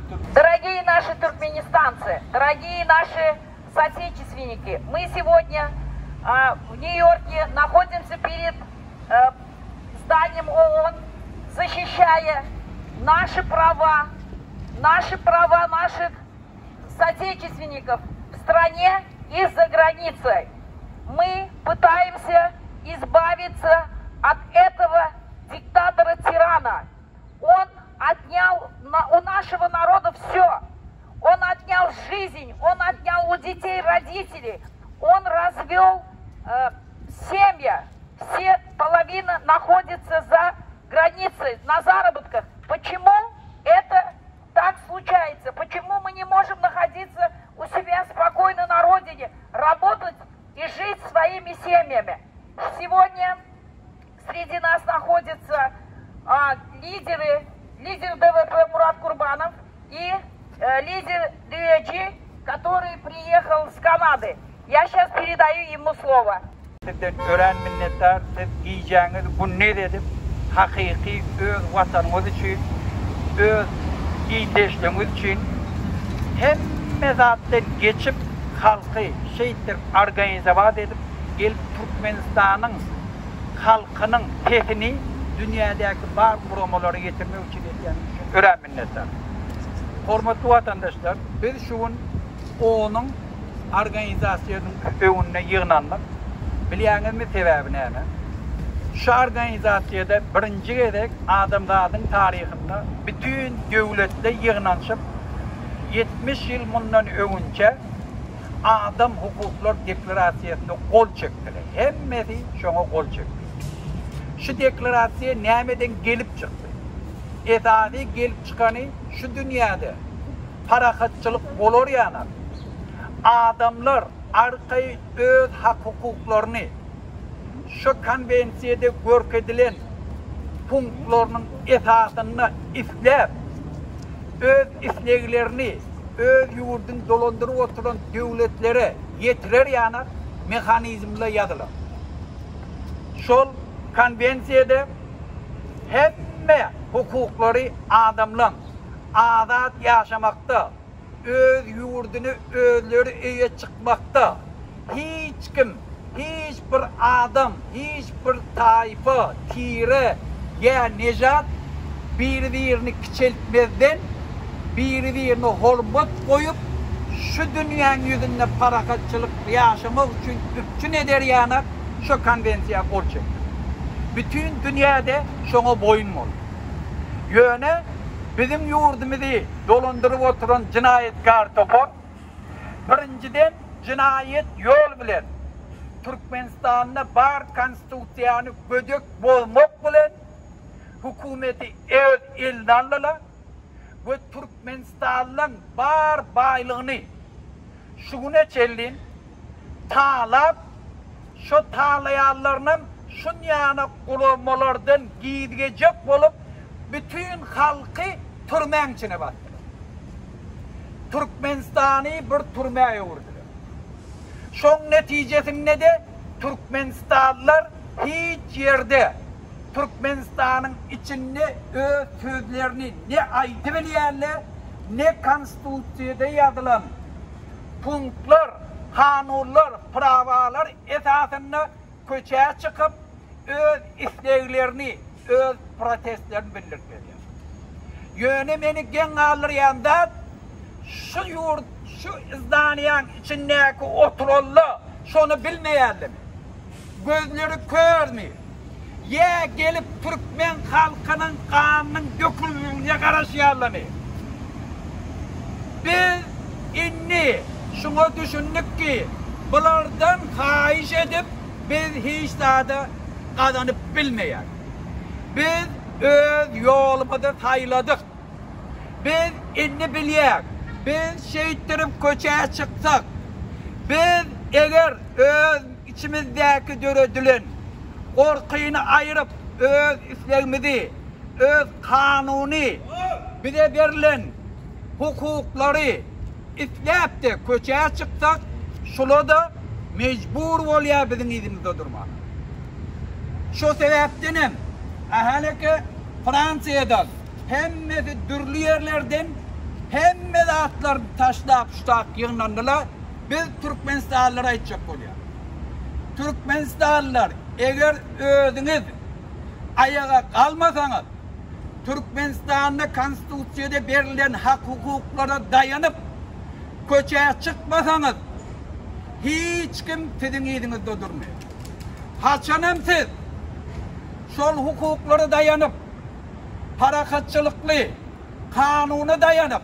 Дорогие наши туркменистанцы, дорогие наши соотечественники, мы сегодня в Нью-Йорке находимся перед зданием ООН, защищая наши права, наши права наших соотечественников в стране и за границей. Мы пытаемся избавиться от этого диктатора-тирана. Он отнял у нашего народа все. Он отнял жизнь, он отнял у детей родителей, он развел э, семьи. Все половина находится за границей, на заработках. Почему это так случается? Почему мы не можем находиться у себя спокойно на родине, работать и жить своими семьями? Сегодня среди нас находятся а, лидеры, лидер ДВП Мурат Курбанов и э, лидер ДВГ, который приехал с Канады. Я сейчас передаю ему слово. Sizden örän minnetdar, siz gijäňizi gündiz edip, hakyky öz Watanyňyz üçin, öz ildeşligiňiz üçin hemme zatdan geçip, halky şeýtdirip organizowat edip, gelip Türkmenistanyň halkynyň sesini dünýädäki bar guramalara ýetirmek üçin edýäniňiz üçin örän minnetdar. Hormatly watandaşlar, biz şu gün onuň organizasiýasynyň öňünde ýygnandyk. Bilýäňizmi sebäbi näme? Şu organizasiýada birinji gezek adamzadyň taryhynda bütin döwletler ýygnanyşyp, 70 ýyl mundan öňünçä Adam hukuklar deklarasiýasyna gol çekdiler. Hemmesi şoňa gol çekdi. Şu deklarasiýa nämeden gelip çykdy? Esasy gelip çykany şu dünýäde parahatçylyk bolar ýanak, adamlar arkaýyn öz hak-hukuklaryny şu konwensiýada görkezilen punktlarynyň esasynda isläp, öz isleglerini öz ýurduny dolandyryp oturan döwletlere ýetirer ýanak mehanizmler ýazylan. Şol konwensiýada hemme hukuklary adamlaň azat ýaşamakda, öz ýurduny özleri eýe çykmakda hiç kim, hiç bir adam, hiç bir taýpa, tire ýa nežat biri-birini kiçeltmezden, biri-birine hormat goýup, şu dünýäň ýüzünde parahatçylyk ýaşamak üçin üpjün eder ýanak şo konwensiýa gol çekdi. Bütin dünýäde şoňa boýun boldy. Ýöne biziň ýurdumyzy dolandyryp oturan jynaýatkar topar, birinjiden, jynaýat ýol bilen Türkmenistanda bar konstitusiýany gödek bozmak bilen hökümeti öz eline aldylar we türkmenistanlyň bar baýlygyny şu güne çenli talap, şo talaýanlarynam şunýana guramalardan gizgejek bolup bütin halky türmäň içine basdylar. Türkmenistany bir türmä öwürdiler. Şoň netijesinde-de türkmenistanlylar hiç ýerde Türkmenistanyň içinde öz sözlerini ne aýdybilýärler, ne konstitusiýada ýazylan punktlar, kanunlar, prawalar esasynda köçä çykyp, öz isleglerini, öz protestlerini bildirip gelýär. Ýöne meni geň galdyrýan zat, şu ýurt, şu zdaniýaň içindäki oturanlar şony bilmeýärlermi? Gözleri körmi? Ýa gelip türkmen halkynyň ganynyň dökülmegine garaşýarlarmy? Biz indi şuňa düşündik ki, bulardan haýyş edip biz hiç zada gazanyp bilmeýäris. Biz öz ýolumyzy saýladyk. Biz indi bilýäris, biz şeýtdirip köçä çyksak, biz eger öz içimizdäki döredilen gorkyny aýryp, öz islegimizi, öz kanuny bize berlen hukuklary isläp-de köçä çyksak, şula-da mejbur bolýar biziň yzymyzda durmaga. Şo sebäpdenem Ahal eke Fransiýadan, hemmesi dürli ýerlerden. Hemme zatlaryny taşlap şutak ýygnandylar. Biz türkmenistanlylara aýtjak bolýas. Türkmenistanlylar eger özüňiz aýaga galmasaňyz, Türkmenistanda konstitusiýada berlen hak-hukuklara daýanyp köçä çykmasaňyz, hiç kim siziň yzyňyzda durmaýar. Haçanam siz şol hukuklara daýanyp, parahatçylykly, kanuna daýanyp,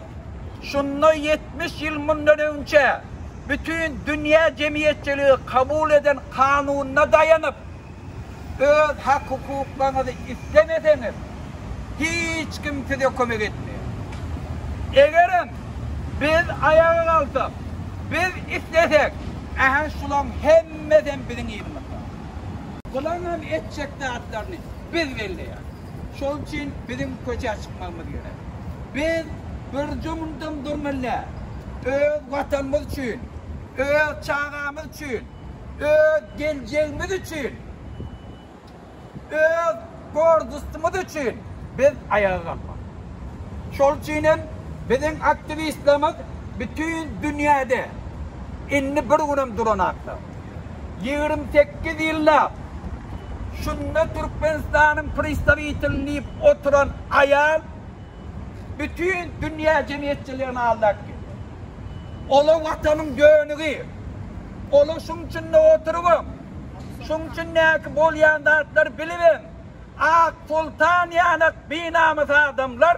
şunda 70 ýyl mundan öňçe bütin dünýä jemgyýetçiligi kabul eden kanunyna daýanyp, öz hak-hukuklaryňyzy islemeseňiz, hiç kim size kömek etmeýär. Egerem biz aýaga galsak, biz islesek, ähä şulaň hemmesem biziň yzymyzda. Bulaňam etjek zatlaryny biz belleýäris. Şol üçin biziň köçä çykmagymyz gerek. Biz birje mundam durmaly däl. Öz Watanymyz üçin, öz çagamyz üçin, öz geljegimiz üçin, öz gordustymyz üçin biz aýaga galmaly. Şol üçin hem biziň aktiwistlerimiz bütin dünýäde indi bir günem duranaklar. 28 ýyllap şunda Türkmenistanyň pristawitelini diýip oturan aýal bütin dünýä jemgyýetçiligini aldap gelýär. Ola watanyň dönügi. Ola şuň içinde oturybam, şuň içindäki bolýan zatlary bilibem, Ak soltan ýanak binamys adamlar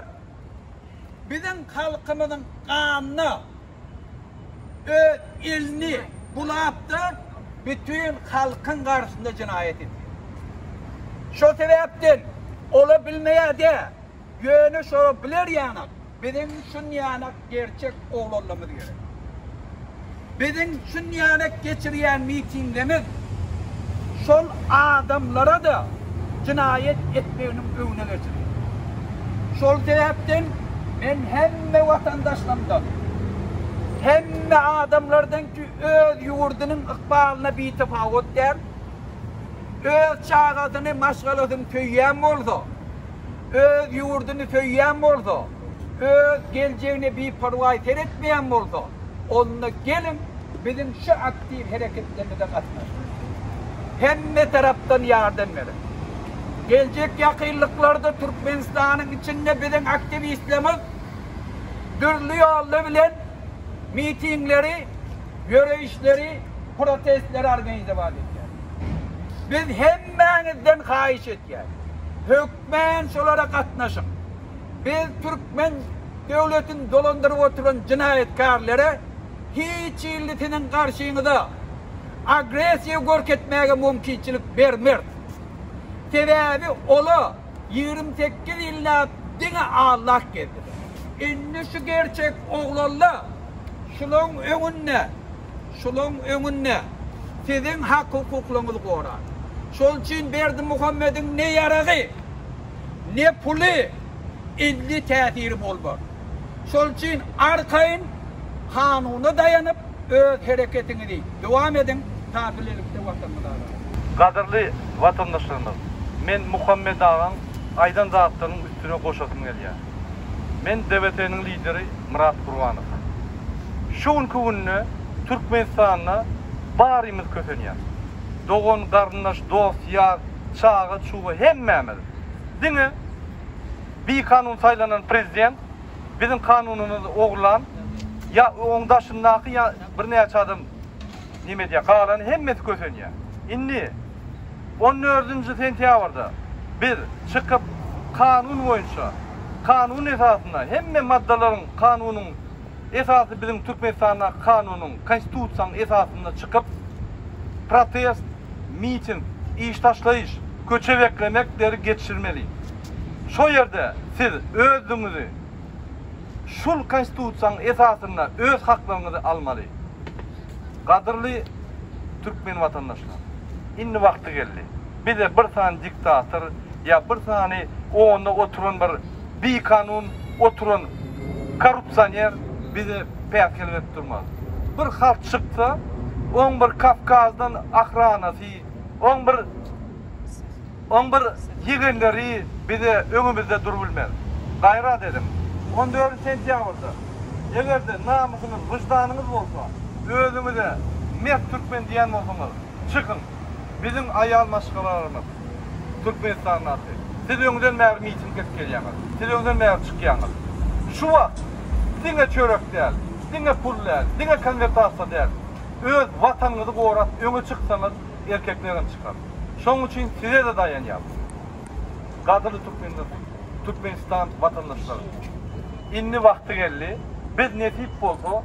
biziň halkymyzyň ganyna öz elini bulap-da bütin halkyň garşysynda jenaýat edýär. Şo sebäpden ola bilmeýär-de, ýöne şo biler ýanak Biziň şunýanak gerçek oglanlarymyz gerek. Biziň şunýanak geçirýän mitinglerimiz şol adamlara-da jynaýat etmeginiň öňüne geçirýär. Şol sebäpden men hemme watandaşlarymdan, hemme adamlardan ki öz ýurdunyň ykbalyna bitapawut däl, öz çagasyny, maşgalasyny söýýän bolsa, öz ýurduny söýýän bolsa, öz geljegine biparwaý seretmeýän bolsa, onda geliň, biziň şu aktiw hereketlerimize gatnaşyň. Hemme tarapdan ýardam beriň. Geljek ýakynlyklarda Türkmenistanyň içinde biziň aktiwistlerimiz dürli ýollar bilen mitingleri, ýöreýişleri, protestleri organizowat edýär. Biz hemmäňizden haýyş edýäris. Hökmän şolara gatnaşyň. Biz türkmen döwletini dolandyryp oturan jenaýatkärlere hiç hili siziň garşyňyza agressiýa görkezmäge mümkinçilik bermeris. Sebäbi ola 28 ýyllap diňe allap gezdiler. Indi şu gerçek oglanlar şulaň öňünde Şulaň öňünde siziň hak-hukuklaryňyzy gorar. Şol üçin Berdimuhamediň ne ýaragy, ne puly indi täsiri bolmaz. Şol üçin arkaýyn kanuna daýanyp öz hereketiňizi dowam ediň, ta bilelikde Watanymyzy azat. Gadyrly watandaşlarymyz, men Muhammet agaň aýdan zatlarynyň üstüne goşasym gelýär. Men DWT-niň lideri Myrat Gurbanow. Şu günki günde Türkmenistanda barymyz kösenýäs. Dogan, garyndaş, dost, ýar, çaga, çuga hemmämiz. Diňe bikanun saýlanan prezident biziň kanunymyzy ogurlan ýa oň daşyndaky ýa birnäçe adam neme edýär, galany hemmesi kösenýär. Indi On dördünji sentýabrda biz çykyp kanun boýunça, kanun esasynda hemme maddalaryň kanunyň esasy biziň Türkmenistandaky kanunyň, konstitusiýanyň esasynda çykyp protest, miting, iş taşlaýyş, köçe beklemekleri geçirmeli. Şo ýerde siz özüňizi şul konstitusiýanyň esasynda öz haklaryňyzy almaly. Gadyrly türkmen watandaşlar! Indi wagty geldi. Bize bir sany diktator ýa bir sany onda oturan bir bikanun oturan korrupsioner bize päsgel berip durmaz. Bir halk çyksa, oň bir Kawkazdan ahranasy, oň bir oň bir ýegenleri bize öňümizde durubilmez. Gaýrat ediň. On dördünji sentýabrda. Eger-de namysyňyz, wyždanyňyz bolsa, özüňize mert türkmen diýen bolsaňyz, çykyň. Biziň aýal maşgalalarymyz Türkmenistandaky. Siz öňden bäri miting edip gelýäňiz. Siz öňden bäri çykýaňyz. Şu wagt diňe çörek däl, diňe pul däl, diňe konwertasiýa däl. Öz watanyňyzy gorap öňe çyksaňyz erkeklerem çykar. Şoň üçin size-de daýanýarys. Gadyrly türkmenler, Türkmenistan watandaşlary! Indi wagty geldi. Biz nesip bolsa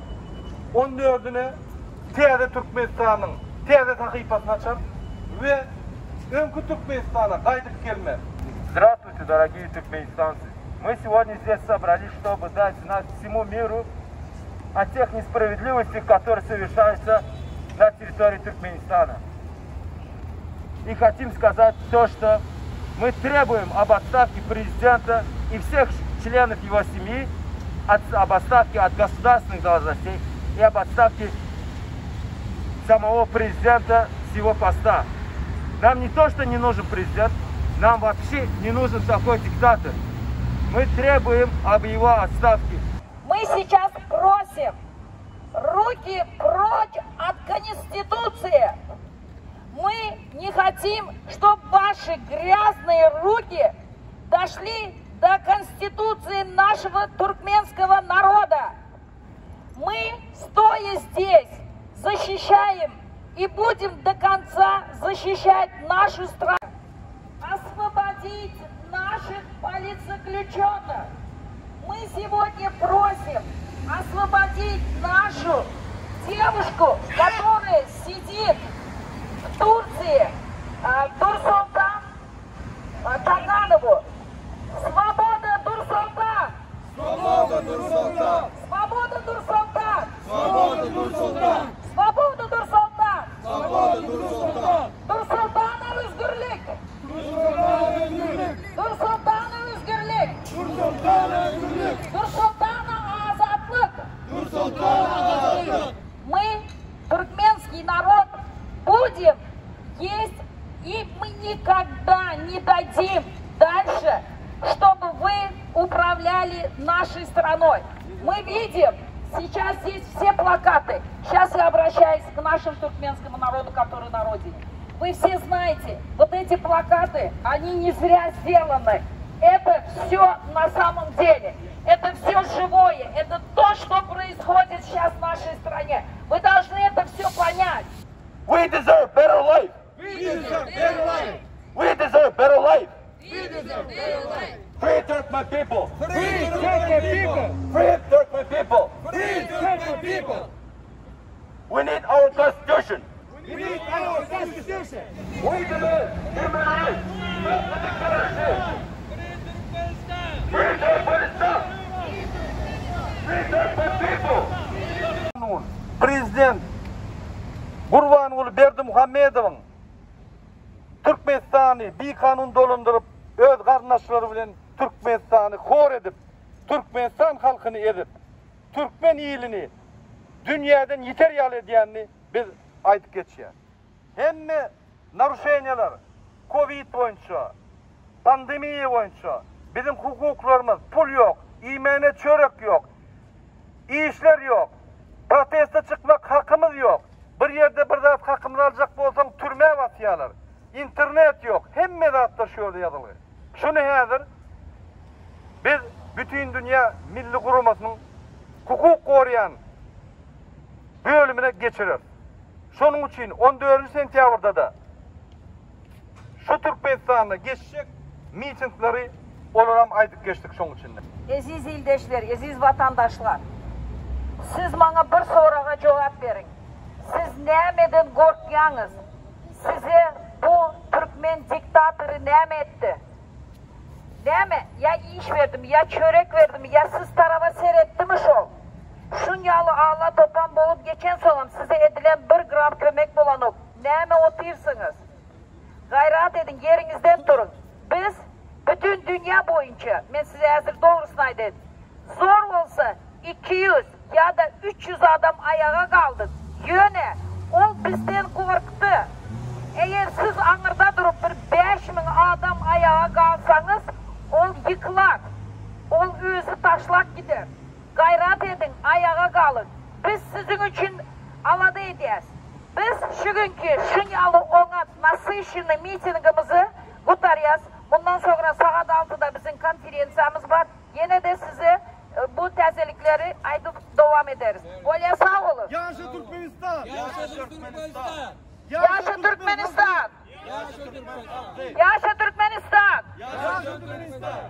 on dördüne täze Türkmenistanyň täze sahypasyny açarys we öňki Türkmenistana gaýdyp gelmeris. Здравствуйте, дорогие туркменистанцы! Мы сегодня здесь собрались, чтобы дать знать всему миру о тех несправедливостях, которые совершаются на территории Туркменистана. И хотим сказать то, что мы требуем об отставке президента и всех членов его семьи, от, об отставке от государственных должностей и об отставке самого президента с его поста. Нам не то, что не нужен президент, нам вообще не нужен такой диктатор. Мы требуем об его отставке. Мы сейчас просим руки прочь от Конституции. Мы не хотим, чтобы ваши грязные руки дошли до Конституции нашего туркменского народа. Мы, стоя здесь, защищаем и будем до конца защищать нашу страну. Освободить наших политзаключенных. Мы сегодня просим освободить нашу девушку, которая сидит в Турции, Дурсултан Таганову. Свобода Дурсултан! Свобода Дурсултан! Свобода Дурсултан! Свобода Дурсултан! Свобода Дурсултан! Свобода Дурсултан! Дурсултана özgürlük! Дурсултана özgürlük! Дурсултана özgürlük! Дурсултана özgürlük! Дурсултана azatlyk! Дурсултана azatlyk! Мы, туркменский народ, будем есть и мы никогда не дадим дальше, чтобы вы управляли нашей страной. Мы видим, сейчас здесь все плакаты. Сейчас я обращаюсь к нашему туркменскому народу, который на родине. Вы все знаете, вот эти плакаты, они не зря сделаны. Это все на самом деле. Это все живое. Это то, что происходит сейчас в нашей стране. Вы должны это все понять. We deserve better life. We deserve better life. We deserve better life. We deserve better life. Free Turkmen people. Free Turkmen people. Free Turkmen people. Free Turkmen people. We need our constitution. We need our constitution. We demand human rights. Stop the dictatorship. Free Turkmenistan. Free Turkmenistan. Free Turkmen people. Prezident Gurbanguly Berdimuhamedowyň Türkmenistany bikanun dolandyryp, öz garyndaşlary bilen Türkmenistany hor edip, Türkmenistan halkyny ezip, türkmen ilini dünýäden ýiter ýaly edýänini biz aýdyp geçýäs. Hemme naruşeniýalar kowid boýunça, pandemiýa boýunça biziň hukuklarymyz, pul ýok, iýmäne çörek ýok, işler ýok, proteste çykmak hakymyz ýok, bir ýerde bir zat hakymyzy aljak bolsaň türmä basýarlar, internet ýok, hemme zatlar şu ýerde ýazylgy. Şuny häzir biz Bütindünýä Milli Guramasynyň hukuk goraýan bölümine geçireris. Şonuň üçin on dördünji sentýabrda-da şu Türkmenistanda geçjek mitingleri olaram aýdyp geçdik şoň içinde. Eziz ildeşler, eziz watandaşlar! Siz maňa bir soraga jogap beriň. Siz nämeden gorkýaňyz? Size bu türkmen diktatory näme etdi? Näme, ýa iş berdimi, ýa çörek berdimi, ýa siz taraba seretdimi şol? Şun ýaly ala topan bolup geçensoňam size edilen bir gram kömek bolanok. Näme otyrsyňyz? Gaýrat ediň, ýeriňizden turuň. Biz bütin dünýä boýunça, men size häzir dogrusyny aýdaýyn, zor bolsa 200 ýa-da 300 adam aýaga galdyk. Ýöne ol bizden gorkdy. Eger siz aňyrda durup bir 5000 adam aýaga galsaňyz, ol ýykylar. Ol özi taşlap gider. Gaýrat ediň, Aýaga galyň. Biz siziň üçin alada edýäs. Biz şu günki şuň ýaly oňat nasyşennyý mitingimizi gutarýas. Mundan soňra sagat altyda biziň konferensiýamyz bar. Ýene-de size bu täzelikleri aýdyp dowam ederis. Bolýa sag boluň. Ýaşa Türkmenistan! Ýaşa Türkmenistan! Ýaşa Türkmenistan! Ýaşa Türkmenistan! Ýaşa Türkmenistan! Ýaşa Türkmenistan!